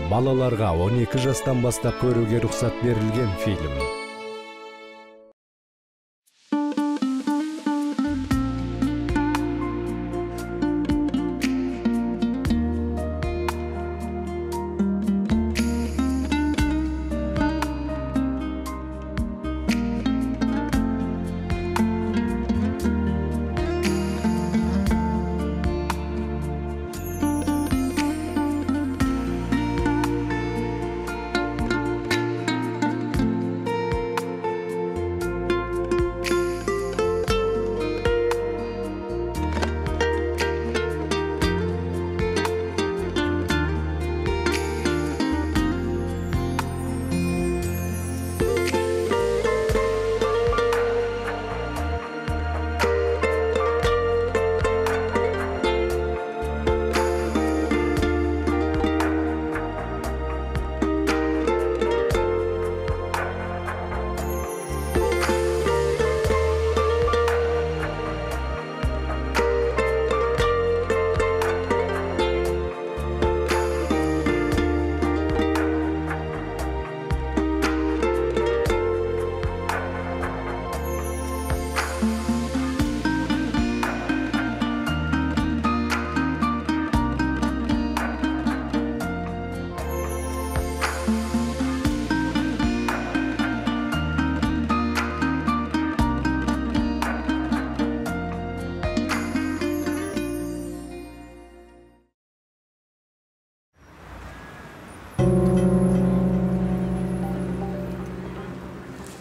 Балаларға 12 жастан бастап көруге рұқсат берілген фильм.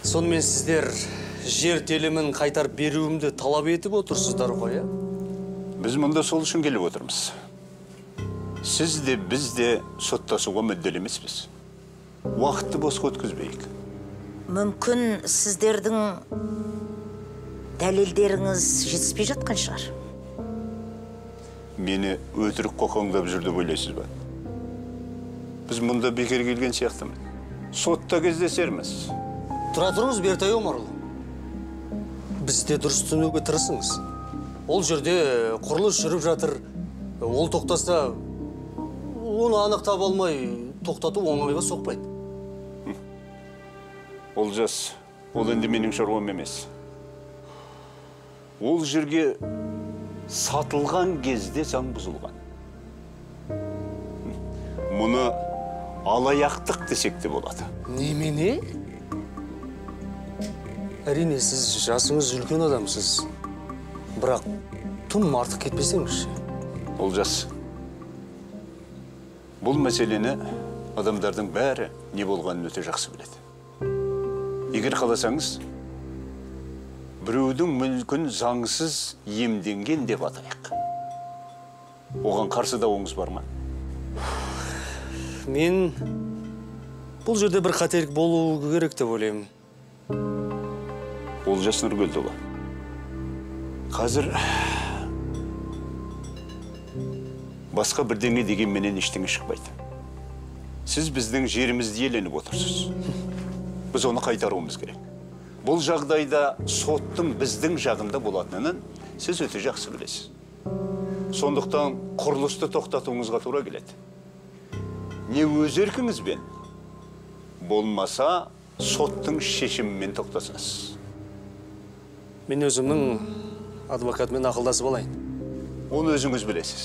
Сонымен сіздер жер телімін қайтарып беруімді талап етіп отырсыздар ғой, ә? Біз мұнда сол үшін келіп отырмыз. Сіз де, біз де соттасуға мүдделі емеспіз. Уақытты босқа өткізбейік. Мүмкін сіздердің дәлелдеріңіз жетіспей жатқан шығар. Мені өтірік қоқаңдап жүр деп ойлайсыз ба? Біз мұнда бекер келген сияқтымыз. Сотта кездесерміз. Тұра тұрыңыз, Бертай Омарұлы. Бізді дұрыс түсінуге тырысыңыз. Ол жерде құрылыс жүріп жатыр. Ол тоқтаса, оны анықтап алмай тоқтату оңайға соқпайды. Олжас, ол енді менің шаруам емес. Ол жерге сатылған кезде заң бұзылған. Мұны алаяқтық десек те болады. Немене? Әрине, сіз жасыңыз үлкен адамсыз. Бірақ тым артық кетпесеңізші. Олжас, бұл мәселені адамдардың бәрі не болғанын өте жақсы біледі. Егер қаласаңыз, біреудің мүлкін заңсыз иемденген деп атайық. Оған қарсы дауыңыз бар ма? Мен бұл жерде бір қателік болуы керек деп ойлаймын. Олжас Нұргелдіұлы, қазір басқа бірдеңе дегенменен ештеңе шықпайды. Сіз біздің жерімізді иеленіп отырсыз. Біз оны қайтаруымыз керек. Бұл жағдайда соттың біздің жағында болатынын сіз өте жақсы білесіз. Сондықтан құрылысты тоқтатуыңызға тура келеді. Не өз еркіңізбен, болмаса соттың шешімімен тоқтасасыз. Мен өзімнің адвокатымен ақылдасып алайын. Оны өзіңіз білесіз.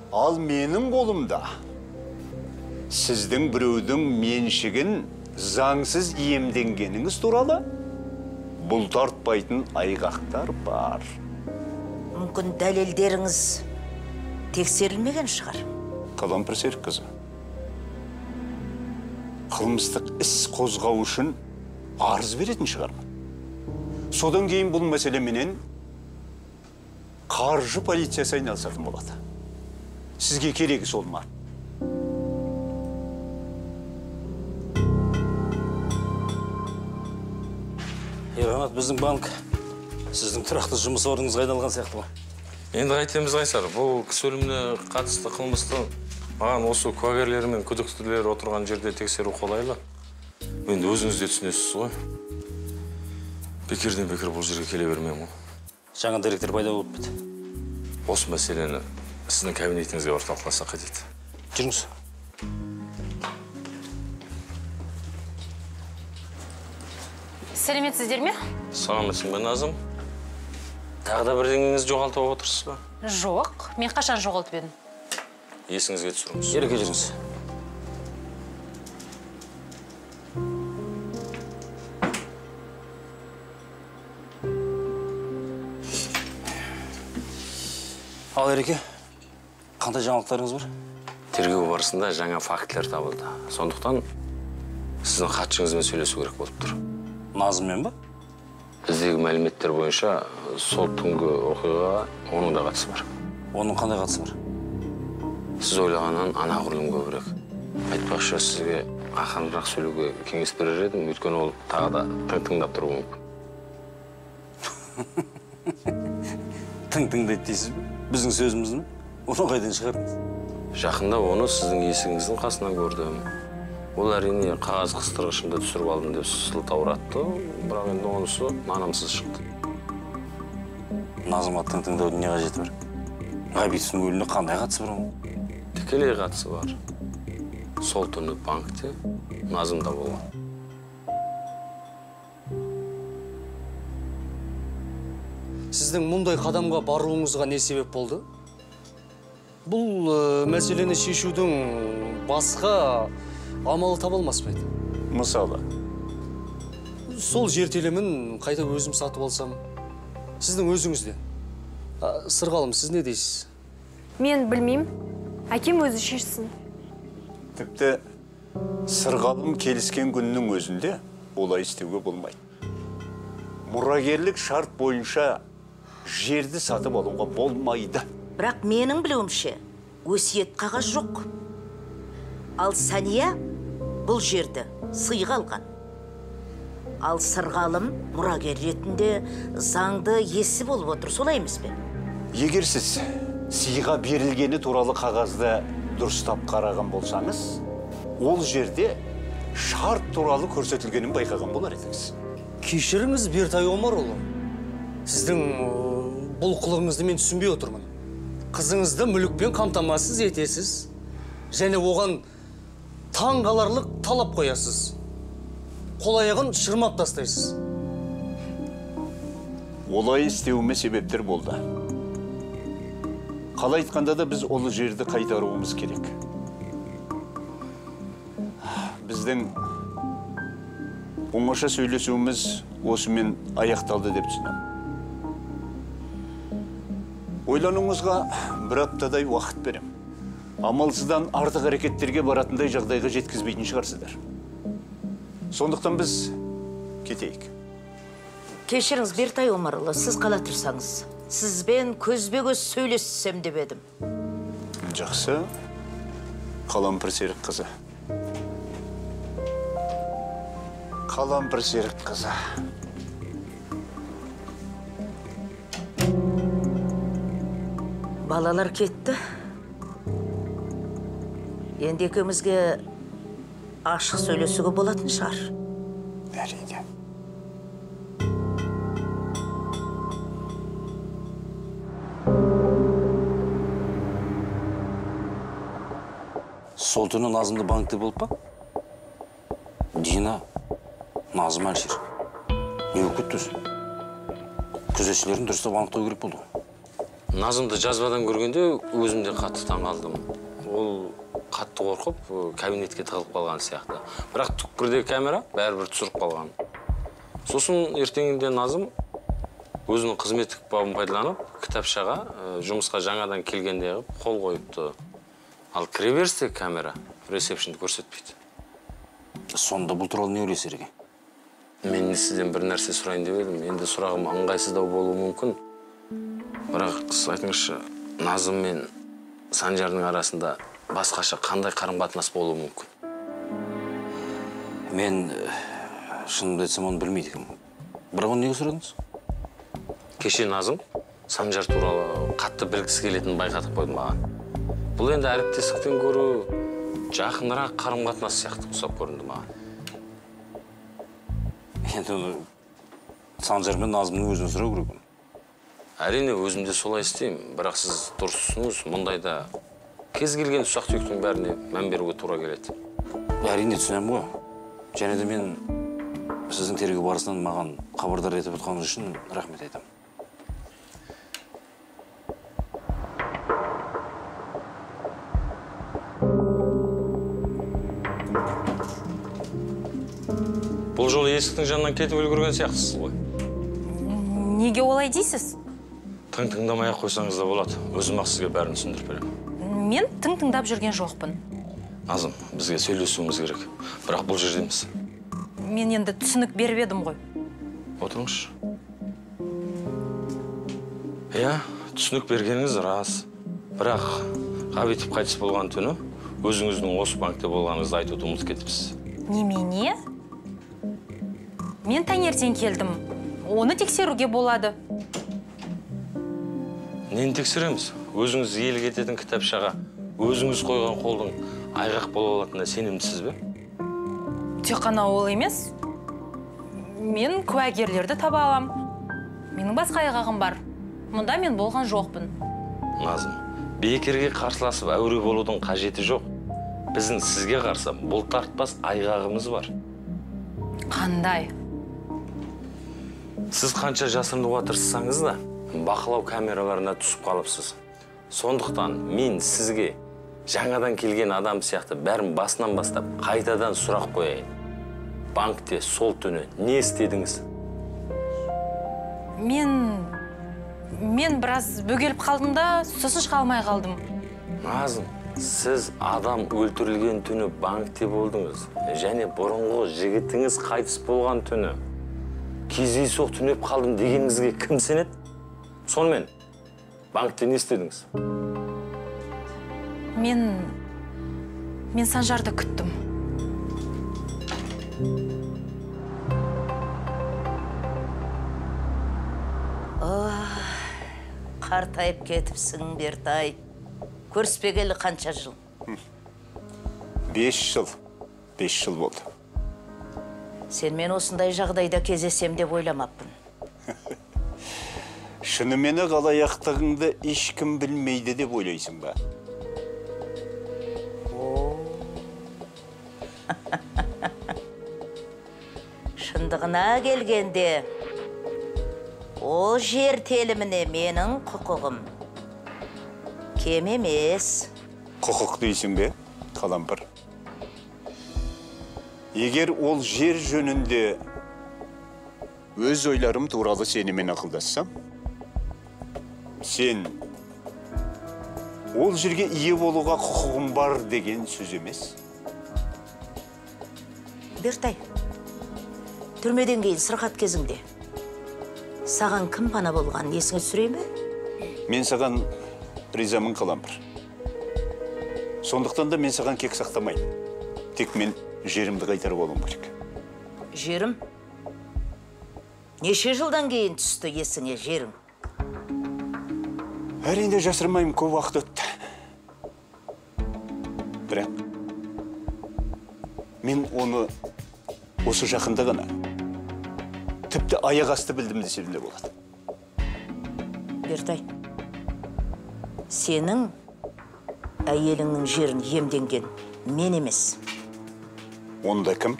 Ал менің қолымда сіздің біреудің меншігін заңсыз иемденгеніңіз туралы бұлтартпайтын айғақтар бар. Мүмкін дәлелдеріңіз тексерілмеген шығар. Қалампыр Серікқызы, қылмыстық іс қозғау үшін арыз беретін шығармын. Содан кейін бұл мәселеменен қаржы полициясы айналысатын болады. Сізге керегі сол ма? Ерқанат, біздің банк сіздің тұрақты жұмыс орныңызға айналған сияқты ғой. Енді қайтеміз, Қайсар? Бұл кісі өліміне қатысты қылмысты маған осы куәгерлер мен күдіктілер отырған жерде тексеру қолайлы. Енді өзіңіз де түсінесіз ғой. Бекерден бекер бұл жерге келе бермеймін ғой. Жаңа деректер пайда болып бітті. Осы мәселені сіздің кабинетіңізге барып талқыласақ қайтеді. Жүріңіз. Сәлеметсіздер ме? Саламатсың ба, Назым? Тағы да бірдеңеңізді жоғалтып отырсыз ба? Жоқ, мен қашан жоғалтып едім? Есіңізге түсіріңіз. Ереке, жүріңіз. Ал, Ереке, қандай жаңалықтарыңыз бар? Тергеу барысында жаңа фактілер табылды. Сондықтан сіздің хатшыңызбен сөйлесу керек болып тұр. Назыммен ба? Біздегі мәліметтер бойынша сол түнгі оқиғаға оның да қатысы бар. Оның қандай қатысы бар? Сіз ойлағаннан анағұрлым көбірек. Айтпақшы, сізге ақырынырақ сөйлеуге кеңес берер едім, өйткені ол тағы да тың тыңдап тұруы мүмкін. Тың тыңдайды дейсіз бе? Біздің сөзімізді ме? Оны қайдан шығардыңыз? Жақында оны сіздің есігіңіздің қасынан көрдім. Ол әрине қағаз қыстырғышымды түсіріп алдым деп сылтауратты, бірақ енді онысы нанымсыз шықты. Назымға тың тыңдаудың не қажеті бар? Ғабитовтың өліміне қандай қатысы бар оның? Тікелей қатысы бар. Сол түні банкте Назым да болған. Сіздің мұндай қадамға баруыңызға не себеп болды? Бұл мәселені шешудің басқа амалы таба алмас па еді? Мысалы? Сол жер телімін қайта өзім сатып алсам, сіздің өзіңізден. Сырғалым, сіз не дейсіз? Мен білмеймін. Әкем өзі шешсін. Тіпті Сырғалым келіскен күннің өзінде олай істеуге болмайды. Мұрагерлік шарт бойынша жерді сатып алуға болмайды. Бірақ менің білуімше, өсиет қағаз жоқ. Ал Сәния бұл жерді сыйға алған. Ал Сырғалым мұрагер ретінде заңды иесі болып отыр, солай емес пе? Егер сіз сыйға берілгені туралы қағазды дұрыстап қараған болсаңыз, ол жерде шарт туралы көрсетілгенін байқаған болар едіңіз. Кешіріңіз, Бертай Омарұлы. Сіздің бұл қылығыңызды мен түсінбей отырмын. Қызыңызды мүлікпен қамтамасыз етесіз және оған таң қаларлық талап қоясыз. Қол аяғын шырмап тастайсыз. Олай істеуіме себептер болды. Қалай айтқанда да біз ол жерді қайтаруымыз керек. Біздің оңаша сөйлесуіміз осымен аяқталды деп түсінемін. Ойлануыңызға бір аптадай уақыт берем. Амалсыздан артық әрекеттерге баратындай жағдайға жеткізбейтін шығарсыздар. Сондықтан біз кетейік. Кешіріңіз, Бертай Омарұлы, сіз қала тұрсаңыз. Сізбен көзбе-көз сөйлессем деп едім. Жақсы. Қалампыр Серікқызы. Қалампыр Серікқызы. Балалар кетті. Енді екеумізге ашық сөйлесуге болатын шығар. Әрине. Сол түні Назымды банкте болып па? Дина, Назым, Әлішер. Не болып кетті өзі? Күзетшілерін дұрыстап анықтау керек болды ғой. Назымды жазбадан көргенде өзім де қатты таң қалдым. Ол қатты қорқып, кабинетке тығылып қалған сияқты. Бірақ түкпірдегі камера бәрібір түсіріп қалған. Сосын ертеңінде Назым өзінің қызметтік бабын пайдаланып, кітапшаға жұмысқа жаңадан келгенде қылып қол қойыпты. Ал кіреберісте камера ресепшнді көрсетпейді. Сонда бұл туралы не ойлайсыз, Ереке? Мен сізден бір нәрсе сұрайын деп едім. Енді сұрағым ыңғайсыздау болуы мүмкін. Бірақ сіз айтыңызшы, Назым мен Санжардың арасында басқаша қандай қарым-қатынас болуы мүмкін? Мен шынымды айтсам, оны білмейді екенмін. Бірақ оны неге сұрадыңыз? Кеше Назым Санжар туралы қатты білгісі келетінін байқатып қойды маған. Бұл енді әріптестіктен гөрі жақынырақ қарым-қатынас сияқты ұқсап көрінді маған. Енді оны Санжар мен Назымның өзінен сұрау керек. Әрине, өзім де солай істеймін, бірақ сіз дұрыс түсініңіз, мұндайда кез келген ұсақ-түйектің бәріне мән беруге тура келеді. Әрине, түсінемін ғой. Және де мен Сіздің тергеу барысынан маған хабардар етіп отқаныңыз үшін рахмет айтамын. Бұл жолы есіктің жанынан кетіп үлгерген сияқтысыз ғой. Неге олай дейсіз? Тың тыңдамай ақ қойсаңыз да болады. Өзім ақ сізге бәрін түсіндіріп беремін. Мен тың тыңдап жүрген жоқпын. Назым, бізге сөйлесуіміз керек. Бірақ бұл жерде емес. Мен енді түсінік беріп едім ғой. Отырыңызшы. Иә, түсінік бергеніңіз рас. Бірақ Ғабитов қайтыс болған түні өзіңіздің осы банкте болғаныңызды айтуды ұмытып кетіпсіз. Немене? Мен таңертең келдім. Оны тексеруге болады. Нені тексереміз? Өзіңіз иелік ететін кітапшаға өзіңіз қойған қолдың айғақ бола алатынына сенімдісіз бе? Тек қана ол емес. Мен куәгерлерді таба алам. Менің басқа айғағым бар. Мұнда мен болған жоқпын. Назым, бекерге қарсыласып әуре болудың қажеті жоқ. Біздің сізге қарсы бұлтартпас айғағымыз бар. Қандай? Сіз қанша жасырынуға тырыссаңыз да, бақылау камераларына түсіп қалыпсыз. Сондықтан мен сізге жаңадан келген адам сияқты бәрін басынан бастап қайтадан сұрақ қояйын. Банкте сол түні не істедіңіз? Мен біраз бөгеліп қалдым да, сосын шыға алмай қалдым. Назым, сіз адам өлтірілген түні банкте болдыңыз. Және бұрынғы жігітіңіз қайтыс болған түні кездейсоқ түнеп қалдым дегеніңізге кім сенеді? Сонымен, банкте не істедіңіз? Мен Санжарды күттім. Қартайып кетіпсің, Бертай. Көріспегелі қанша жыл? 5 жыл. 5 жыл болды. Сен мен осындай жағдайда кездесем деп ойламаппын. Шынымен алаяқтығыңды ешкім білмейді деп ойлайсың ба? Шындығына келгенде, ол жер теліміне менің құқығым кем емес. Құқық дейсің бе, Қалампыр? Егер ол жер жөнінде өз ойларым туралы сенімен ақылдассам, сен ол жерге ие болуға құқығым бар деген сөз емес. Бертай, түрмеден кейін сырқат кезіңде саған кім пана болғанын есіңе түсіре ме? Мен саған ризамын, Қалампыр. Сондықтан да мен саған кек сақтамаймын. Тек мен жерімді қайтарып алуым керек. Жерім? Неше жылдан кейін түсті есіңе жерің? Әрине жасырмаймын, көп уақыт өтті. Бірақ мен оны осы жақында ғана, тіпті аяқ асты білдім десем де болады. Бертай, сенің әйеліңнің жерін иемденген мен емес. Онда кім?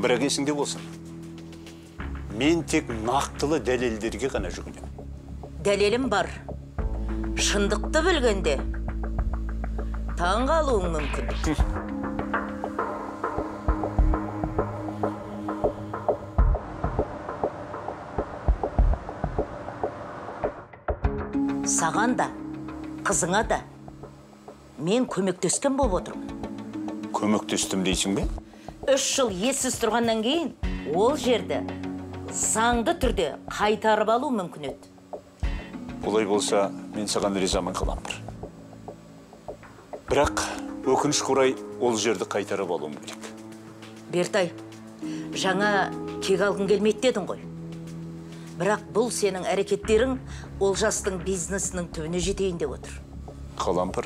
Бірақ есіңде болсын. Мен тек нақтылы дәлелдерге ғана жүгінемін. Дәлелім бар. Шындықты білгенде таң қалуың мүмкін. Саған да, қызыңа да мен көмектескен болып отырмын. Көмектестім дейсің бе? 3 жыл ессіз тұрғаннан кейін ол жерді заңды түрде қайтарып алу мүмкін еді. Олай болса, мен саған ризамын, Қалампыр. Бірақ өкінішке орай ол жерді қайтарып алуым керек. Бертай, жаңа кек алғың келмейді дедің ғой. Бірақ бұл сенің әрекеттерің Олжастың бизнесінің түбіне жетейін деп отыр. Қалампыр,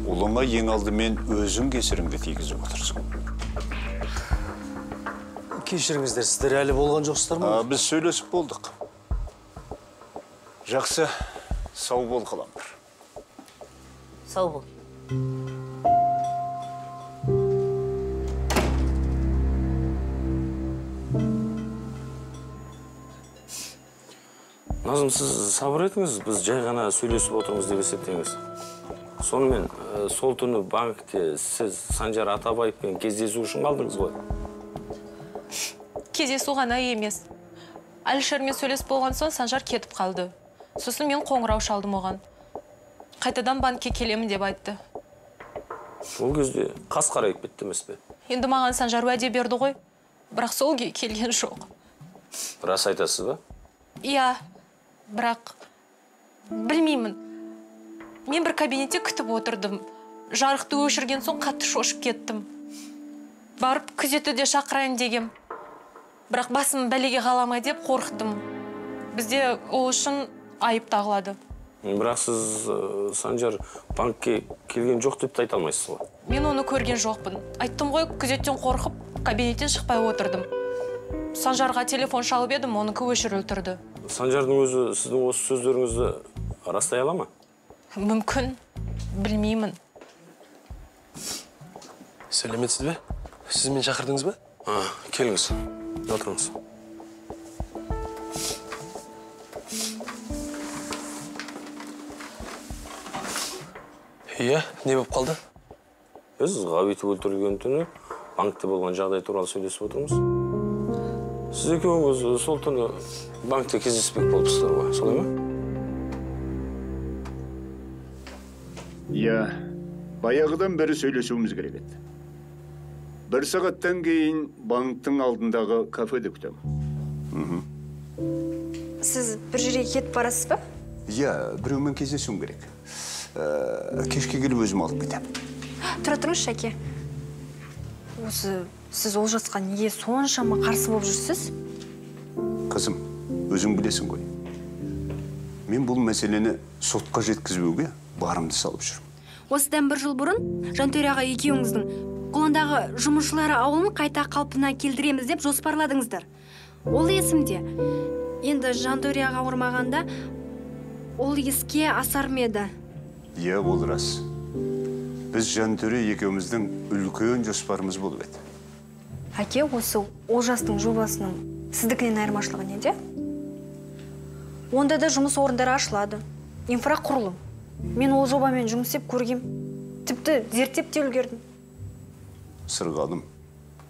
ұлыңа ең алдымен өзің кесіріңді тигізіп отырсың. Кешіріңіздер, сіздер әлі болған жоқсыздар ма? Біз сөйлесіп болдық. Жақсы, сау бол, Қалампыр. Сау бол. Назым, сіз сабыр етіңіз, біз жай ғана сөйлесіп отырмыз деп есептеңіз. Сонымен, сол түні банкте сіз Санжар Атабаевпен кездесу үшін қалдыңыз ғой? Кездесу ғана емес. Әлішермен сөйлесіп болған соң Санжар кетіп қалды. Сосын мен қоңырау шалдым оған. Қайтадан банкке келемін деп айтты. Ол кезде қас қарайып кетті емес пе? Енді маған Санжар уәде берді ғой, бірақ сол келген жоқ. Рас айтасыз ба? Иә, бірақ білмеймін. Мен бір кабинетте күтіп отырдым. Жарықты өшірген соң қатты шошып кеттім. Барып күзетті де шақырайын дегем. Бірақ басым бәлеге қала ма деп қорықтым. Бізде ол үшін айып тағылады. Бірақ сіз, Санжар, банкке келген жоқ деп те айта алмайсыз ғой? Мен оны көрген жоқпын. Айттым ғой, күзеттен қорқып, кабинеттен шықпай отырдым. Санжарға телефон шалып едім, оныкі өшірілі тұрды. Санжардың өзі сіздің осы сөздеріңізді растай ала ма? Мүмкін, білмеймін. Сәлеметсіз бе? Сіз мені шақырдыңыз ба? Келіңіз, отырыңыз. Иә, не болып қалды? Біз Ғабит өлтірілген түні банкте болған жағдай туралы сөйлесіп отырмыз. Сіз екеуіңіз сол түні банкте кездеспек болыпсыздар ғой, солай ма? Иә, баяғыдан бері сөйлесуіміз керек еді. Бір сағаттан кейін банктың алдындағы кафеде күтемін. Сіз бір жерге кетіп барасыз ба? Иә, біреумен кездесуім керек. Кешке келіп өзім алып кетемін. Тұра тұрыңызшы, әке. Осы сіз Олжасқа неге соншама қарсы болып жүрсіз? Қызым, өзің білесің ғой. Мен бұл мәселені сотқа жеткізбеуге барымды салып жүрмін. Осыдан бір жыл бұрын Жантөре аға екеуіңіздің Құландағы жұмысшылары ауылын қайта қалпына келтіреміз деп жоспарладыңыздар. Ол есімде. Енді Жантөре аға ауырмағанда ол еске асар ма еді? Иә, ол рас. Біз Жантөре екеуміздің үлкен жоспарымыз болып еді. Әке, осы Олжастың жобасының сіздікінен айырмашылығы неде? Онда да жұмыс орындары ашылады. Инфрақұрылым. Мен ол жобамен жұмыс істеп көргем. Тіпті зерттеп те үлгердім. Сырғалым,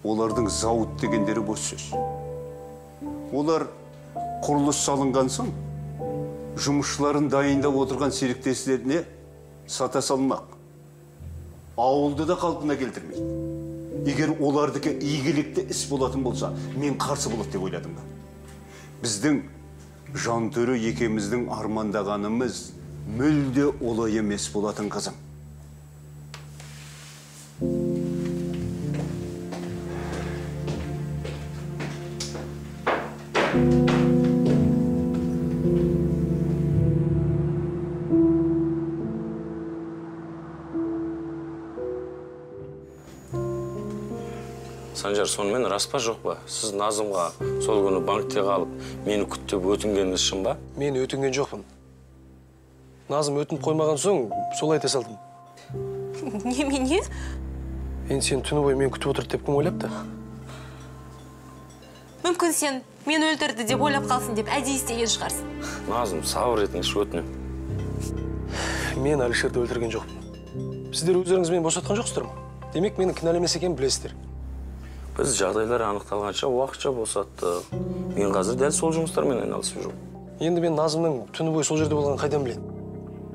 олардың зауыт дегендері бос сөз. Олар құрылыс салынған соң, жұмысшыларын дайындап отырған серіктестеріне сата салмақ. Ауылды да қалпына келтірмейді. Егер олардікі игілікті іс болатын болса, мен қарсы болады деп ойладым ба? Біздің Жантөре екеуміздің армандағанымыз мүлде олай емес болатын, қызым. Санжар, сонымен рас па, жоқ па? Сіз Назымға сол күні банкте қалып, мені күт деп өтінгеніңіз шын ба? Мен өтінген жоқпын. Назым өтініп қоймаған соң, солай айта салдым. Немене? Енді сен түні бойы мені күтіп отырды деп кім ойлапты? Мүмкін сен мені өлтірді деп ойлап қалсын деп әдейі істеген шығарсың. Назым, сабыр етіңізші, өтінемін. Мен Әлішерді өлтірген жоқпын. Сіздер өздеріңіз мені босатқан жоқсыздар ма? Демек, мені кінәлі емес екенін білесіздер. Біз жағдайлар анықталғанша уақытша босаттық. Мен қазір дәл сол жұмыстармен айналысып жүрмін. Енді мен Назымның түні бойы сол жерде болғанын қайдан білейін?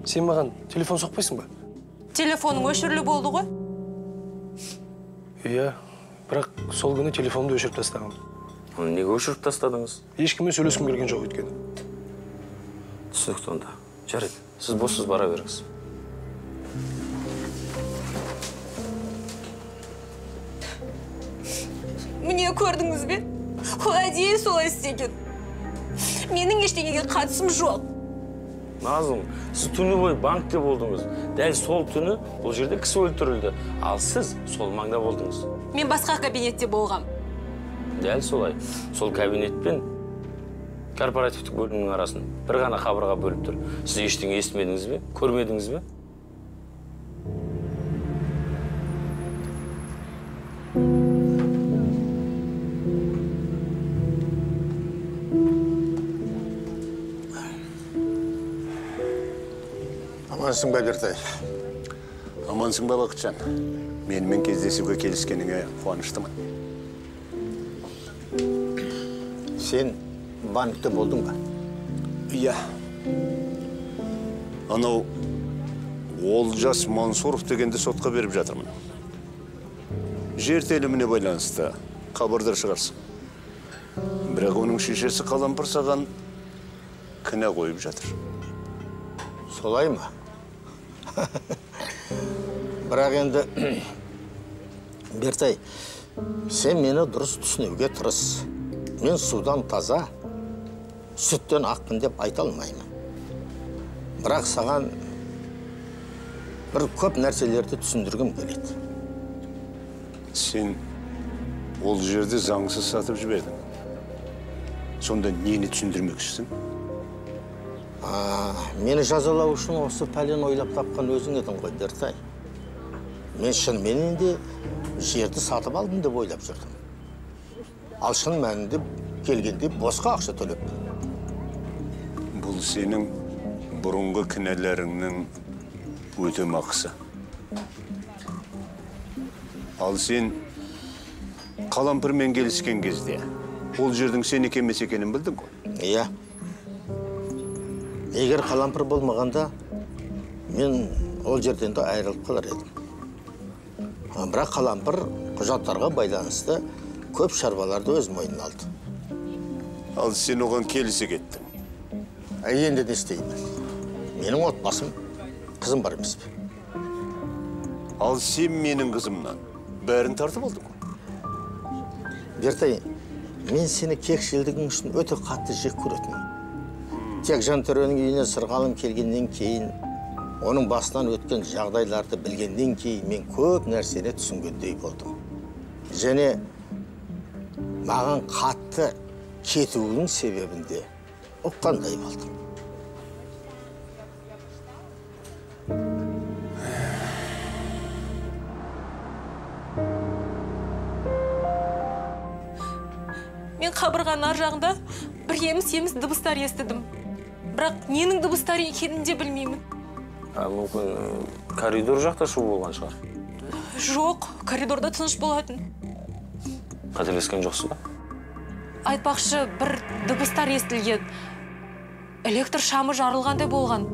Сен маған телефон соқпайсың ба? Телефоның өшірілі болды ғой. Иә, бірақ сол күні телефонымды өшіріп тастағанмын. Оны неге өшіріп тастадыңыз? Ешкіммен сөйлескім келген жоқ өйткені. Түсінікті онда. Жарайды, сіз боссыз бара беріңіз. Міне көрдіңіз бе? Ол әдейі солай істеген. Менің ештеңеге қатысым жоқ. Назым, сіз түні бойы банкте болдыңыз. Дәл сол түні ол жерде кісі өлтірілді. Ал сіз сол маңда болдыңыз. Мен басқа кабинетте болғам. Дәл солай. Сол кабинетпен корпоративтік бөлімнің арасын бір ғана қабырға бөліп тұр. Сіз ештеңе естімедіңіз бе? Көрмедіңіз бе? Амансың ба, Бертай? Амансың ба, Бақытжан? Менімен кездесуге келіскеніңе қуаныштымын. Сен банкте болдың ба? Иә. Анау Олжас Мансуров дегенді сотқа беріп жатырмын. Жер теліміне байланысты хабардар шығарсың. Бірақ оның шешесі Қалампыр саған кінә қойып жатыр. Солай ма? Бірақ енді, Бертай, сен мені дұрыс түсінуге тырыс. Мен судан таза, сүттен ақпын деп айта алмаймын. Бірақ саған бір көп нәрселерді түсіндіргім келеді. Сен ол жерді заңсыз сатып жібердің. Сонда нені түсіндірмекшісің? Мені жазалау үшін осы пәлені ойлап тапқан өзің едің ғой, Бертай. Мен шынымен де жерді сатып алдым деп ойлап жүрдім. Ал шын мәнінде келгенде босқа ақша төлеппін. Бұл сенің бұрынғы кінәлеріңнің өтемақысы. Ал сен Қалампырмен келіскен кезде ол жердің сенікі емес екенін білдің ғой? Иә. Егер Қалампыр болмағанда, мен ол жерден де айырылып қалар едім. Бірақ Қалампыр құжаттарға байланысты көп шаруаларды өз мойнына алды. Ал сен оған келісе кеттің. Енді не істеймін? Менің отбасым, қызым бар емес пе? Ал сен менің қызымнан бәрін тартып алдың ғой. Бертай, мен сені кекшілдігің үшін өте қатты жек көретінмін. Тек Жантөренің үйіне сырғалым келгеннен кейін, оның басынан өткен жағдайларды білгеннен кейін мен көп нәрсені түсінгендей болдым. Және маған қатты кетуінің себебін де ұққандай болдым. Мен қабырғаның ар жағында бір еміс-еміс дыбыстар естідім. Бірақ ненің дыбыстары екенін де білмеймін. Мүмкін коридор жақта шу болған шығар? Жоқ, коридорда тыныш болатын. Қателескен жоқсыз ба? Айтпақшы, бір дыбыстар естілген. Электр шамы жарылғандай болған.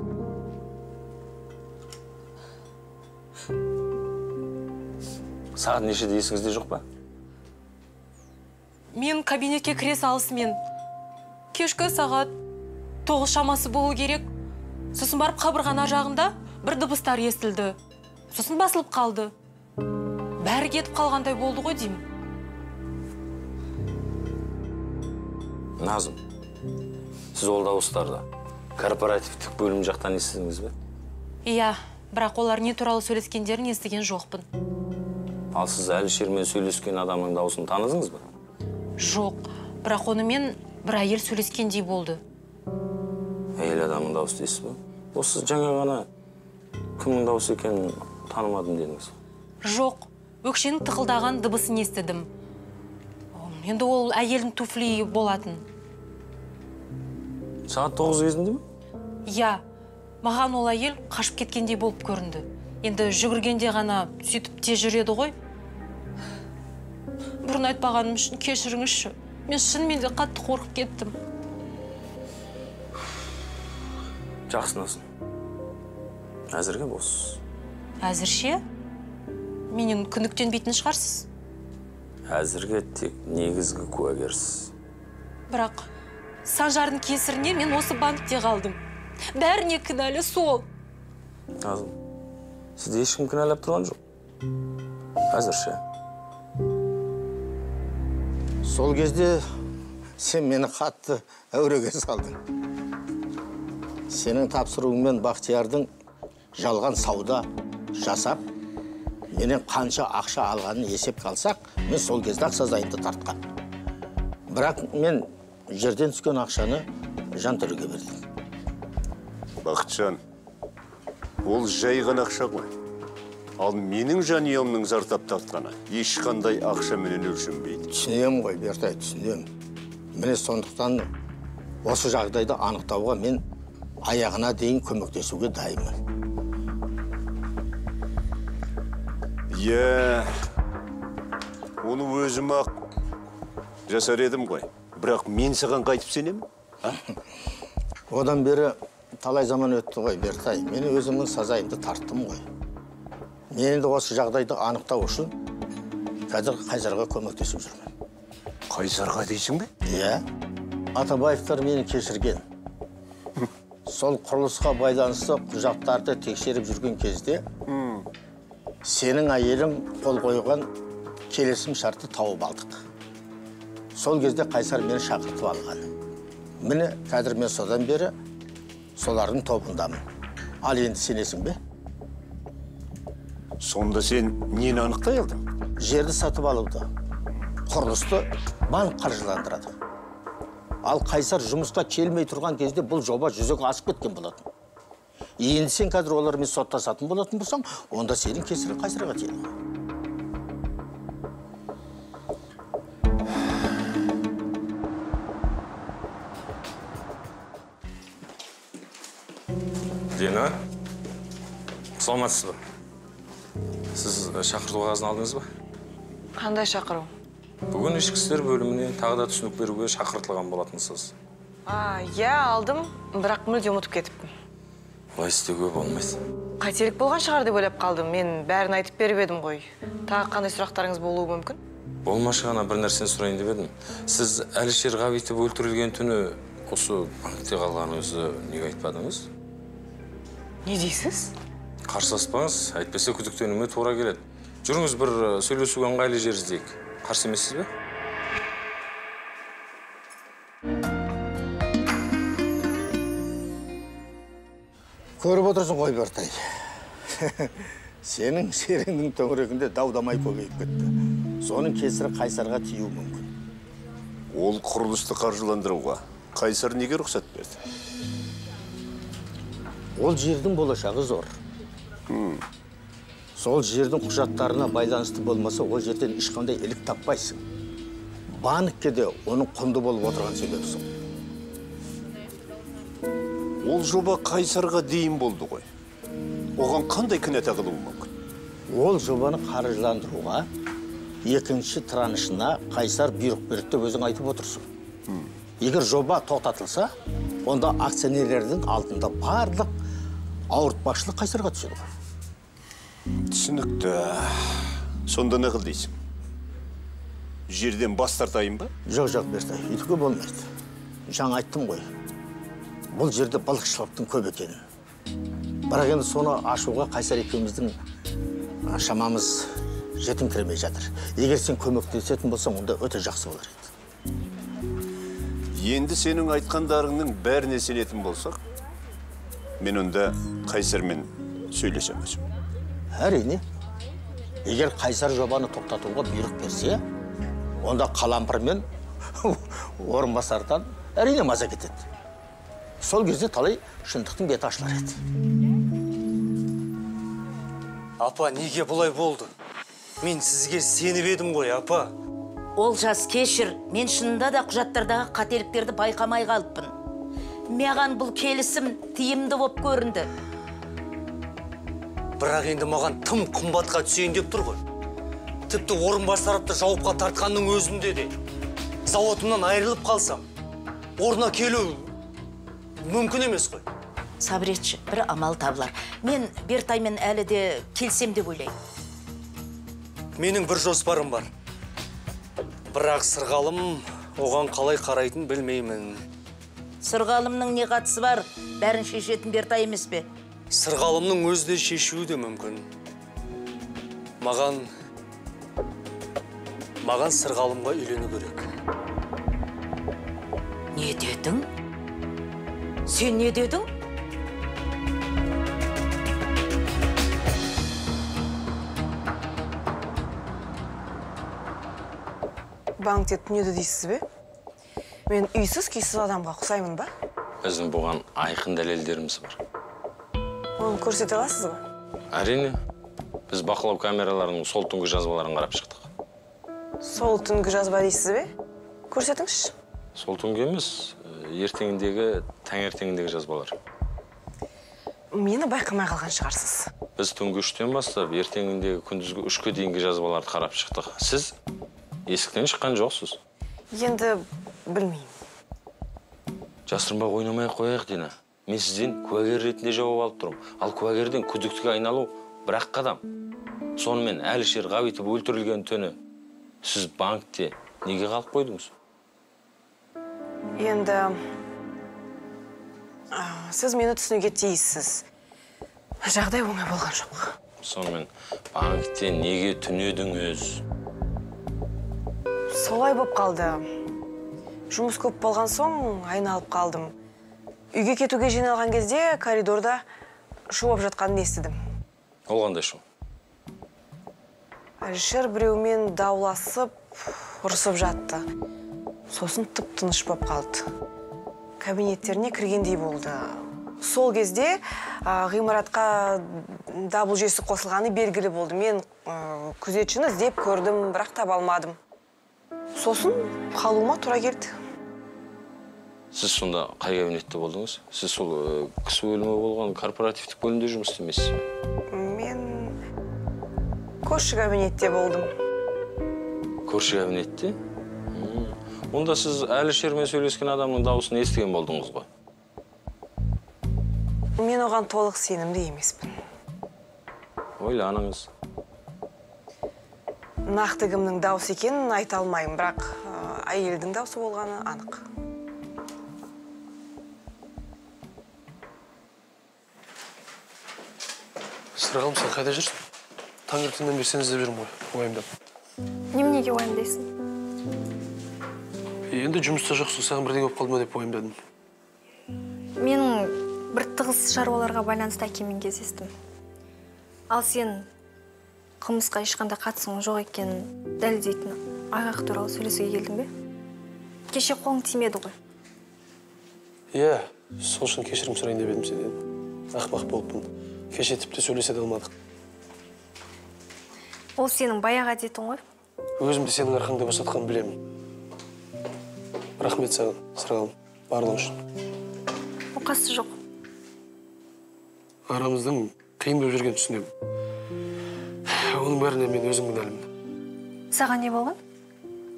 Сағат нешеде есіңізде жоқ па? Мен кабинетке кіре салысымен кешкі сағат 9 шамасы болу керек. Сосын барып қабырғаның ар жағында бір дыбыстар естілді. Сосын басылып қалды. Бәрі кетіп қалғандай болды ғой деймін. Назым, сіз ол дауыстарды корпоративтік бөлім жақтан естідіңіз бе? Иә, бірақ олар не туралы сөйлескендерін естіген жоқпын. Ал сіз Әлішермен сөйлескен адамның дауысын таныдыңыз ба? Жоқ, бірақ онымен бір әйел сөйлескендей болды. Әйел адамның дауысы дейсіз бе? Осы жаңа ғана кімнің дауысы екенін танымадым дедіңіз. Жоқ, өкшенің тықылдаған дыбысын естідім. Енді ол әйелдің туфлиі болатын. Сағат 9 кезінде ме? Иә, маған ол әйел қашып кеткендей болып көрінді. Енді жүгіргенде ғана сөйтіп тез жүреді ғой. Бұрын айтпағаным үшін кешіріңізші. Мен шынымен де қатты қорқып кеттім. Жақсы, Назым. Әзірге бос. Әзірше? Менен күдіктенбейтін шығарсыз? Әзірге тек негізгі куәгерсіз. Бірақ Санжардың кесірінен мен осы банкте қалдым. Бәріне кінәлі сол. Назым, сізді ешкім кінәлап тұрған жоқ. Әзірше. Сол кезде сен мені қатты әуреге салдың. Сенің тапсыруыңмен Бақтиярдың жалған сауда жасап, менен қанша ақша алғанын есепке алсақ, мен сол кезде ақ сазайымды тартқан. Бірақ мен жерден түскен ақшаны Жантөреге бердім. Бақытжан, ол жай ғана ақша ғой. Ал менің жанұямның зардап тартқаны ешқандай ақшаменен өлшенбейді. Түсінемін ғой, Бертай, түсінемін. Міне сондықтан осы жағдайды анықтауға мен аяғына дейін көмектесуге дайынмын. Иә, оны өзім ақ жасар едім ғой. Бірақ мен саған қайтып сенемін? Одан бері талай заман өтті ғой, Бертай. Мен өзімнің сазайымды тарттым ғой. Мен енді осы жағдайды анықтау үшін қазір Қайсарға көмектесіп жүрмін. Қайсарға дейсің бе? Иә. Атабаевтар мені кешірген. Сол құрылысқа байланысты құжаттарды тексеріп жүрген кезде сенің әйелің қол қойған келісім шартты тауып алдық. Сол кезде Қайсар мені шақыртып алған. Міне, қазір мен содан бері солардың тобындамын. Ал енді сенесің бе? Сонда сен нені анықтай алдың? Жерді сатып алуды, құрылысты банк қаржыландырады. Ал Қайсар жұмысқа келмей тұрған кезде бұл жоба жүзеге асып кеткен болатын. Енді сен қазір олармен соттасатын болатын болсаң, онда сенің кесірің Қайсарға тиеді. Дина, саламатсыз ба? Сіз шақырту қағазын алдыңыз ба? Қандай шақыру? Бүгін ішкі істер бөліміне тағы да түсінік беруге шақыртылған болатынсыз. Иә, алдым, бірақ мүлде ұмытып кетіппін. Олай істеуге болмайды. Қателік болған шығар деп ойлап қалдым. Мен бәрін айтып беріп едім ғой. Тағы қандай сұрақтарыңыз болуы мүмкін? Болмашы ғана бір нәрсені сұрайын деп едім. Сіз Әлішер Ғабитов өлтірілген түні осы банкте қалғаныңызды неге айтпадыңыз? Не дейсіз? Қарсыласпаңыз, әйтпесе күдіктенуіме тура келеді. Жүріңіз, бір сөйлесуге ыңғайлы жер іздейік. Қарсы емессіз бе? Көріп отырсың ғой, Бертай. Сенің серіңнің төңірегінде дау-дамай көбейіп кетті. Соның кесірі Қайсарға тиюі мүмкін. Ол құрылысты қаржыландыруға Қайсар неге рұқсат берді? Ол жердің болашағы зор. Сол жердің құжаттарына байланысты болмаса, ол жерден ешқандай ілік таппайсың. Банкке де оның құнды болып отырған себебі сол. Ол жоба Қайсарға дейін болды ғой. Оған қандай кінә тағылуы мүмкін? Ол жобаны қаржыландыруға екінші траншына Қайсар бұйрық берді деп өзің айтып отырсың. Егер жоба тоқтатылса, онда акционерлердің алдында барлық ауыртпашылық Қайсарға түседі ғой. Түсінікті. Сонда не қыл дейсің? Жерден бас тартайын ба? Жоқ, жоқ, Бертай, өйтуге болмайды. Жаңа айттым ғой. Бұл жерде балықшылықтың көп екенін. Бірақ енді соны ашуға Қайсар екеуміздің шамамыз жетіңкіремей жатыр. Егер сен көмектесетін болсаң, онда өте жақсы болар еді. Енді сенің айтқандарыңның бәріне сенетін болсақ, мен онда Қайсармен сөйлесем өзім. Әрине. Егер Қайсар жобаны тоқтатуға бұйрық берсе, онда Қалампыр мен орынбасардан әрине маза кетеді. Сол кезде талай шындықтың беті ашылар еді. Апа, неге бұлай болды? Мен сізге сеніп едім ғой, апа. Олжас, кешір. Мен шынында да құжаттардағы қателіктерді байқамай қалыппын. Маған бұл келісім тиімді боп көрінді. Бірақ енді маған тым қымбатқа түсейін деп тұр ғой. Тіпті орынбасаровты жауапқа тартқанның өзінде де зауытымнан айырылып қалсам, орнына келу мүмкін емес қой. Сабыр етші, бір амал табылар. Мен Бертаймен әлі де келсем деп ойлаймын. Менің бір жоспарым бар. Бірақ Сырғалым оған қалай қарайтын білмеймін. Сырғалымның не қатысы бар? Бәрін шешетін Бертай емес пе? Сырғалымның өзі де шешуі де мүмкін. Маған Сырғалымға үйлену керек. Не дедің? Сен не дедің? Банкте түнеді дейсіз бе? Мен үйсіз-күйсіз адамға ұқсаймын ба? Біздің бұған айқын дәлелдеріміз бар. Оны көрсете аласыз ба? Әрине. Біз бақылау камераларының сол түнгі жазбаларын қарап шықтық. Сол түнгі жазба дейсіз бе? Көрсетіңізші. Сол түнгі емес, ертеңіндегі, таңертеңіндегі жазбалар. Мені байқамай қалған шығарсыз. Біз түнгі 3-тен бастап ертеңіндегі күндізгі 3-ке дейінгі жазбаларды қарап шықтық. Сіз есіктен шыққан жоқсыз. Енді білмеймін. Жасырынбақ ойнамай қояйық, Дина. Мен сізден куәгер ретінде жауап алып тұрмын. Ал куәгерден күдіктіге айналу бір-ақ қадам. Сонымен Әлішер Ғабитов өлтірілген түні сіз банкте неге қалып қойдыңыз? Енді сіз мені түсінуге тиіссіз. Жағдай оңай болған жоқ. Сонымен банкте неге түнедіңіз? Солай боп қалды. Жұмыс көп болған соң айналып қалдым. Үйге кетуге жиналған кезде коридорда шу болып жатқанын естідім. Ол қандай шу? Әлішер біреумен дауласып, ұрысып жатты. Сосын тып-тыныш боп қалды. Кабинеттеріне кіргендей болды. Сол кезде ғимаратқа дабыл жүйесі қосылғаны белгілі болды. Мен күзетшіні іздеп көрдім, бірақ таба алмадым. Сосын қалуыма тура келді. Сіз сонда қай кабинетте болдыңыз? Сіз сол кісі өлімі болған корпоративтік бөлімде жұмыс істемейсіз бе? Мен көрші кабинетте болдым. Көрші кабинетте? Онда сіз Әлішермен сөйлескен адамның дауысын естіген болдыңыз ғой? Мен оған толық сенімді емеспін. Ойланыңыз. Нақты кімнің дауысы екенін айта алмаймын, бірақ әйелдің дауысы болғаны анық. Сырғалым, сен қайда жүрсің? Таңертеңнен бері сені іздеп жүрмін ғой, уайымдап. Неменеге уайымдайсың? Енді жұмыста жоқсың, саған бірдеңе болып қалды ма деп уайымдадым. Менің бір тығыз шаруаларға байланысты әкеммен кездестім. Ал сен қылмысқа ешқандай қатысың жоқ екенін дәлелдейтін айғақ туралы сөйлесуге келдің бе? Кеше қолың тимеді ғой. Иә, сол үшін кешірім сұрайын деп едім сенен. Ақымақ болыппын. Кеше тіпті сөйлесе де алмадық. Ол сенің баяғы әдетің ғой. Өзімді сенің арқаңда босатқанын білемін. Рахмет саған, Сырғалым, барлығы үшін. Оқасы жоқ. Арамыздың қиын болып жүргенін түсінемін. Оның бәріне мен өзім кінәлімін. Саған не болған?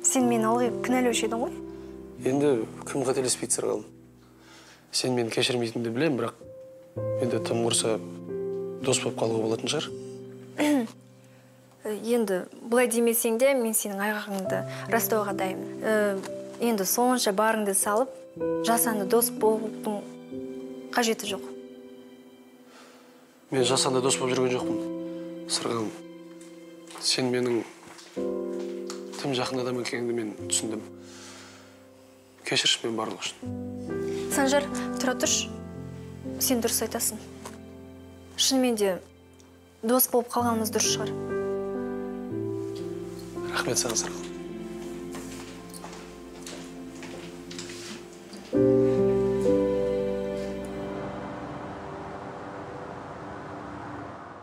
Сен мені ылғи кінәлеуші едің ғой? Енді кім қателеспейді, Сырғалым? Сен мені кешірмейтініңді білемін, бірақ енді тым құрса дос болып қалуға болатын шығар. Енді бұлай демесең де, мен сенің айғағыңды растауға дайынмын. Енді сонша барыңды салып, жасанды дос болудың қажеті жоқ. Мен жасанды дос болып жүрген жоқпын, Сырғалым. Сен менің тым жақын адам екеніңді мен түсіндім. Кешірші мен барлығы үшін. Санжар, тұра тұршы. Сен дұрыс айтасың. Шынымен де дос болып қалғанымыз дұрыс шығар. Рахмет саған, Сырғалым.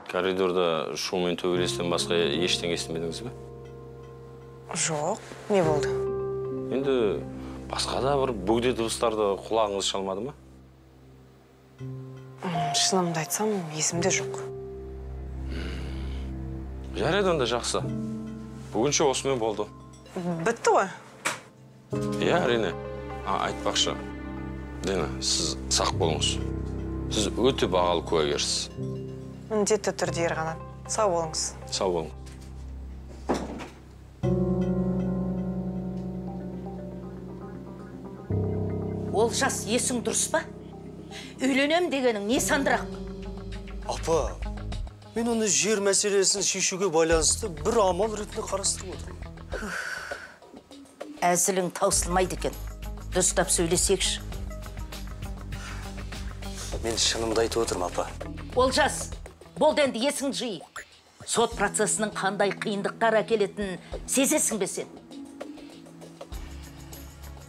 Коридорда шу мен төбелестен басқа ештеңе естімедіңіз бе? Жоқ, не болды? Енді басқа да бір бөгде дыбыстарды құлағыңыз шалмады ма? Шынымды айтсам, есімде жоқ. Жарайды, онда жақсы. Бүгінше осымен болды. Бітті ғой? Иә, әрине. Айтпақшы, Дина, сіз сақ болыңыз. Сіз өте бағалы куәгерсіз. Міндетті түрде, Ерқанат. Сау болыңыз. Сау болыңыз. Олжас, есің дұрыс па? Үйленем дегенің не сандырақ? Апа, мен оны жер мәселесін шешуге байланысты бір амал ретінде қарастырып отырмын. Әзілің таусылмайды екен. Дұрыстап сөйлесекші. Мен шынымды айтып отырмын, апа. Олжас, болды енді, есің жи. Сот процесінің қандай қиындықтар әкелетінін сезесің бе сен?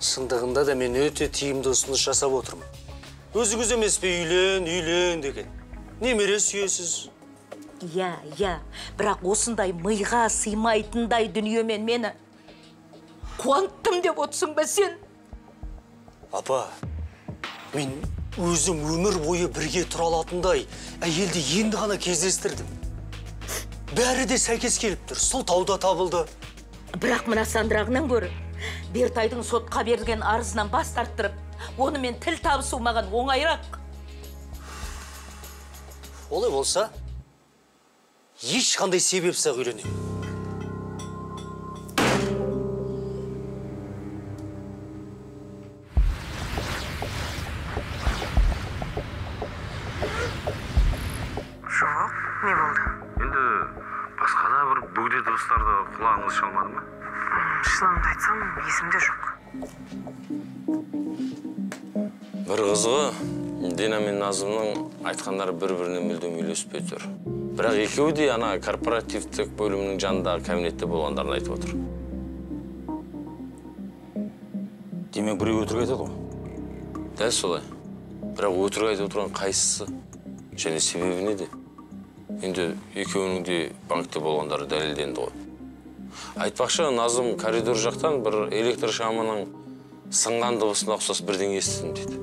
Шындығында да мен өте тиімді ұсыныс жасап отырмын. Өзіңіз емес пе үйлен, үйлен деген. Немере сүйесіз. Иә, иә, бірақ осындай миға сыймайтындай дүниемен мені қуанттым деп отырсың ба сен? Апа, мен Өзім өмір бойы бірге тұра алатындай әйелді енді ғана кездестірдім. Бәрі де сәйкес келіп тұр. Сылтау да табылды. Бірақ мына сандырағынан гөрі Бертайдың сотқа берілген арызынан бас тарттырып, онымен тіл табысу маған оңайырақ. Олай болса, ешқандай себепсіз-ақ үйленемін. Жоқ, не болды? Енді басқа да бір бөгде дыбыстарды құлағыңыз шалмады ма? Шынымды айтсам, есімде жоқ. Бір қызығы, Дина мен Назымның айтқандары бір-біріне мүлдем үйлеспей тұр. Бірақ екеуі де ана корпоративтік бөлімнің жанындағы кабинетте болғандарын айтып отыр. Демек, біреу өтірік айтады ғой? Дәл солай. Бірақ өтірік айтып отырған қайсысы және себебі неде? Енді екеуінің де банкте болғандары дәлелденді ғой. Айтпақшы, Назым коридор жақтан бір электр шамының сынған дыбысына ұқсас бірдеңе естідім дейді.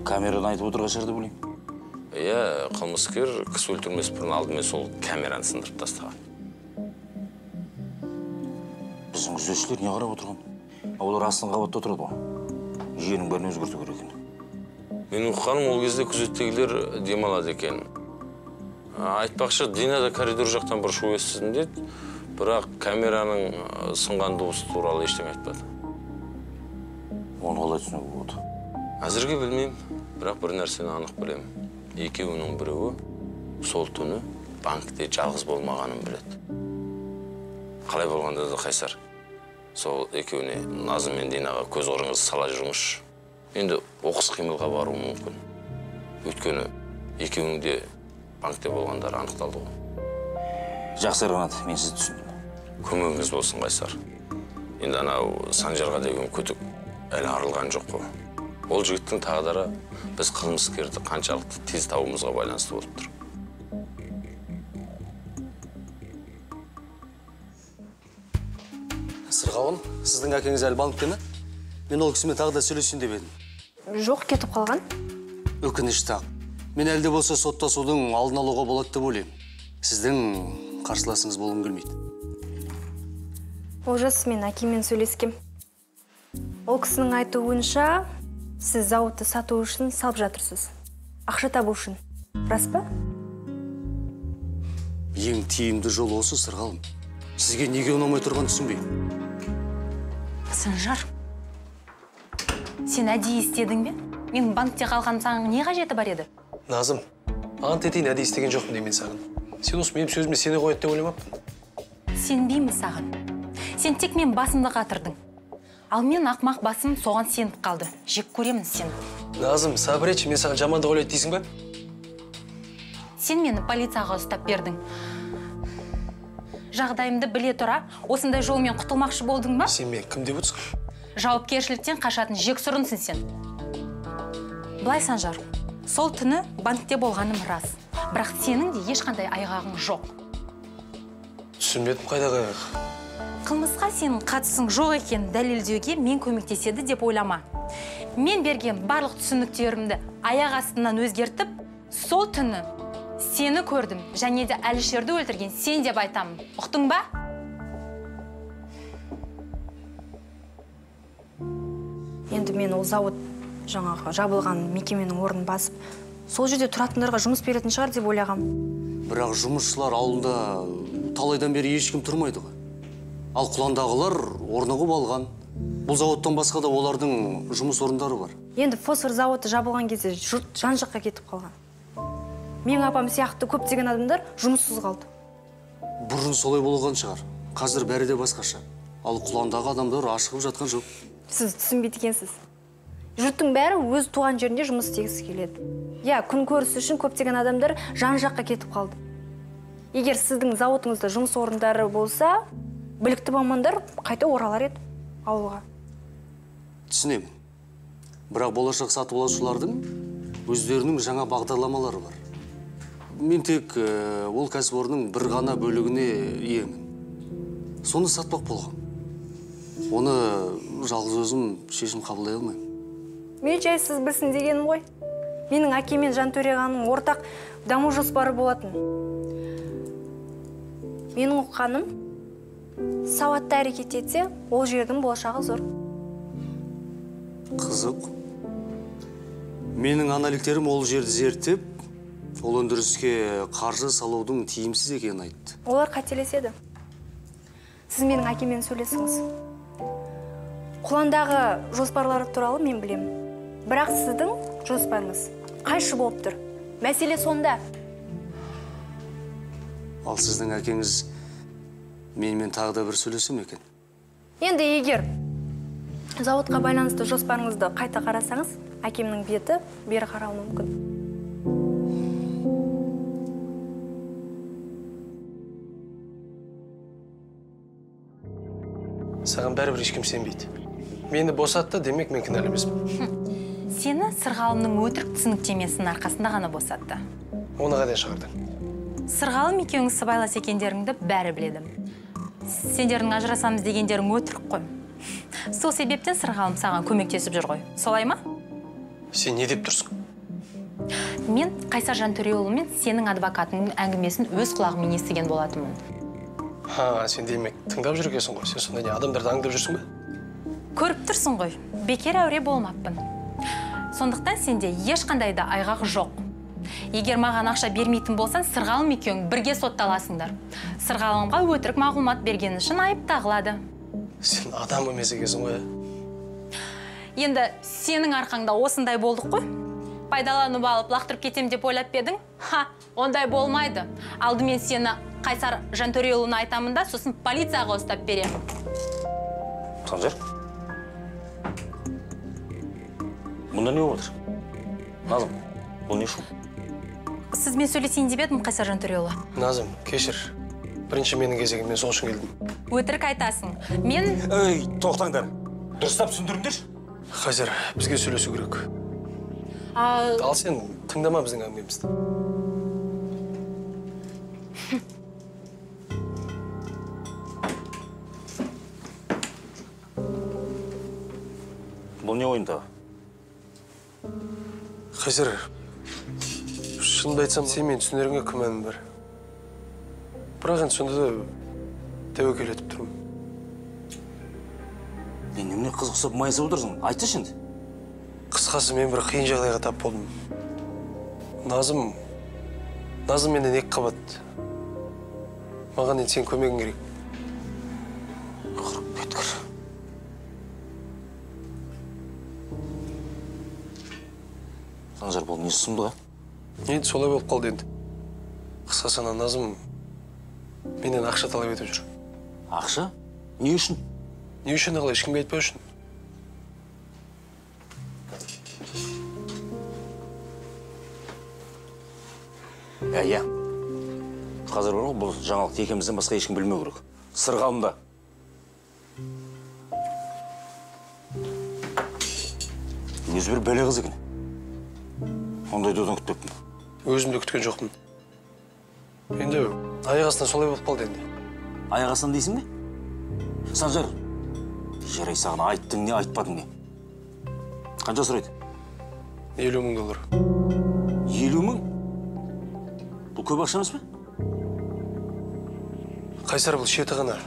Камераны айтып отырған шығар деп ойлаймын. Иә, қылмыскер кісі өлтірмес бұрын алдымен сол камераны сындырып тастаған. Біздің күзетшілер не қарап отырған? Олар астыңғы қабатта отырады ғой. Жүйенің бәрін өзгерту керек екен. Мен ұққаным, ол кезде күзеттегілер демалады екен. Айтпақшы, Дина да коридор жақтан бір шу естідім деді, бірақ камераның сынған дыбысы туралы ештеңе айтпады. Оны қалай түсінуге болады? Әзірге білмеймін, бірақ бір нәрсені анық білемін. Екеуінің біреуі сол түні банкте жалғыз болмағанын біледі. Қалай болғанда да Қайсар, сол екеуіне, Назым мен Динаға көз қырыңызды сала жүріңізші. Енді оқыс қимылға баруы мүмкін. Өйткені екеуінің де банкте болғандары анықталды ғой. Жақсы, Ерқанат, мен сізді түсіндім. Көмегіңіз болсын, Қайсар. Енді анау Санжарға деген күдік әлі арылған жоқ қой. Ол жігіттің тағдыры біз қылмыскерді қаншалықты тез табуымызға байланысты болып тұр. Сырғалым, сіздің әкеңіз әлі банкте ме? Мен ол кісімен тағы да сөйлесейін деп едім. Жоқ, кетіп қалған. Өкінішті-ақ. Мен әлде болса соттасудың алдын алуға болады деп ойлаймын. Сіздің қарсыласыңыз болғым келмейді. Олжас, мен әкеммен сөйлескем. Ол кісінің айтуынша, сіз зауытты сату үшін салып жатырсыз. Ақша табу үшін. Рас па? Ең тиімді жол осы, Сырғалым. Сізге неге ұнамай тұрғанын түсінбеймін. Санжар, сен әдейі істедің бе? Мен банкте қалған саған не қажеті бар еді? Назым, ант етейін, әдейі істеген жоқпын деймін саған. Сен осы менің сөзіме сене қояды деп ойламаппын. Сенбеймін саған. Сен тек мен басымды қатырдың. Ал мен ақмақ басым соған сеніп қалды. Жек көремін сені. Назым, сабыр етші, мен саған жамандық ойлайды дейсің бе? Сен мені полицияға ұстап бердің. Жағдайымды біле тұра, осындай жолмен құтылмақшы болдың ба? Сен мен кім деп отырсың? Жауапкершіліктен қашатын жексұрынсың сен. Былай, Санжар, сол түні банкте болғаным рас. Бірақ сенің де ешқандай айғағың жоқ. Түсінбедім, қайдағы айғақ? Қылмысқа сенің қатысың жоқ екенін дәлелдеуге мен көмектеседі деп ойлама. Мен берген барлық түсініктерімді аяқ астынан өзгертіп, сол түні сені көрдім және де Әлішерді өлтірген сен деп айтамын. Ұқтың ба? Енді мен ол зауыт жаңағы жабылған мекеменің орнын басып, сол жерде тұратындарға жұмыс беретін шығар деп ойлағам. Бірақ жұмысшылар ауылында талайдан бері ешкім тұрмайды ғой. Ал құландағылар орнығып алған. Бұл зауыттан басқа да олардың жұмыс орындары бар. Енді фосфор зауыты жабылған кезде жұрт жан-жаққа кетіп қалған. Менің апам сияқты көптеген адамдар жұмыссыз қалды. Бұрын солай болған шығар. Қазір бәрі де басқаша. Ал құландағы адамдар ашығып жатқан жоқ. Сіз түсінбейді екенсіз. Жұрттың бәрі өз туған жерінде жұмыс істегісі келеді. Иә, күн көріс үшін көптеген адамдар жан-жаққа кетіп қалды. Егер сіздің зауытыңызда жұмыс орындары болса, білікті мамандар қайта оралар еді ауылға. Түсінемін. Бірақ болашақ сатып алушылардың өздерінің жаңа бағдарламалары бар. Мен тек ол кәсіпорынның бір ғана бөлігіне иемін. Соны сатпақ болғам. Оны Жалғыз өзім шешім қабылдай алмаймын. Мен жай сіз білсін дегенім ғой. Менің әкем мен Жантөре ағаның ортақ даму жоспары болатын. Менің ұққаным, сауатты әрекет етсе, ол жердің болашағы зор. Қызық. Менің аналитиктерім ол жерді зерттеп, ол өндіріске қаржы салудың тиімсіз екенін айтты. Олар қателеседі. Сіз менің әкеммен сөйлесіңіз. Құландағы жоспарлары туралы мен білемін. Бірақ сіздің жоспарыңыз қайшы болып тұр. Мәселе сонда. Ал сіздің әкеңіз менімен тағы да бір сөйлесе ме екен? Енді егер зауытқа байланысты жоспарыңызды қайта қарасаңыз, әкемнің беті бері қарауы мүмкін. Саған бәрібір ешкім сенбейді. Мені босатты, демек мен кінәлі емеспін. Сені Сырғалымның өтірік түсініктемесінің арқасында ғана босатты. Оны қайдан шығардың? Сырғалым екеуіңіз сыбайлас екендеріңді бәрі біледі. Сендердің ажырасамыз дегендерің өтірік қой. Сол себептен Сырғалым саған көмектесіп жүр ғой. Солай ма? Сен не деп тұрсың? Мен Қайсар Жантөреұлы мен сенің адвокатыңның әңгімесін өз құлағыммен естіген болатынмын. Ха, сен демек тыңдап жүр екенсің ғой. Сен сонда не, адамдарды аңдып жүрсің бе? Көріп тұрсың ғой, бекер әуре болмаппын. Сондықтан сенде ешқандай да айғақ жоқ. Егер маған ақша бермейтін болсаң, Сырғалым екеуің бірге сотталасыңдар. Сырғалымға өтірік мағлұмат берген үшін айып тағылады. Сен адам емес екенсің ғой. Енді сенің арқаңда осындай болдық қой. Пайдаланып алып лақтырып кетем деп ойлап па едің? Ха, ондай болмайды. Алдымен сені Қайсар Жантөреұлына айтамын да, сосын полицияға ұстап беремін. Санжар? Бұнда не болып отыр? Назым, бұл не шу? Сізбен сөйлесейін деп едім, Қайсар Жантөреұлы. Назым, кешір. Бірінші менің кезегім, мен сол үшін келдім. Өтірік айтасың. Мен... Ей, тоқтаңдар. Дұрыстап түсіндіріңдерші. Қайсар, бізге сөйлесу керек. Ал сен тыңдама біздің әңгімемізді. Бұл не ойын тағы? Қайсар, шынымды айтсам, сен мен түсінеріңе күмәнім бар. Бірақ енді сонда да тәуекел етіп тұрмын. Мен немене қыз құсап майысып отырсың? Айтсайшы енді. Қысқасы, мен бір қиын жағдайға тап болдым. Назым менен екі қабат. Маған енді сен көмегің керек. Құрып кеткір. Санжар, бұл не сұмдық, а? Енді солай болып қалды енді. Қысқасы, ана Назым менен ақша талап етіп жүр. Ақша? Не үшін? Не үшін қалай, ешкімге айтпау үшін. Иә. Қазір бар ғой, бұл жаңалықты екеумізден басқа ешкім білмеу керек. Сырғалымда. Өзі бір бәле қыз екен. Ондайды одан күтпеппін. Өзім де күткен жоқпын. Енді аяқ астынан солай болып қалды енді. Аяқ астынан дейсің бе? Санжар, жарай саған айттың не, айтпадың не? Қанша сұрайды? 50 мың доллар. 50 мың? Бұл көп ақша емес пе? Қайсар, бұл шеті ғана.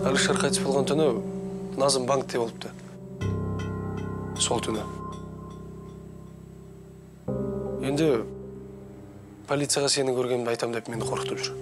Әлішер қайтыс болған түні Назым банкте болыпты. Сол түні. Енді полицияға сені көргенімді айтам деп мені қорқытып жүр.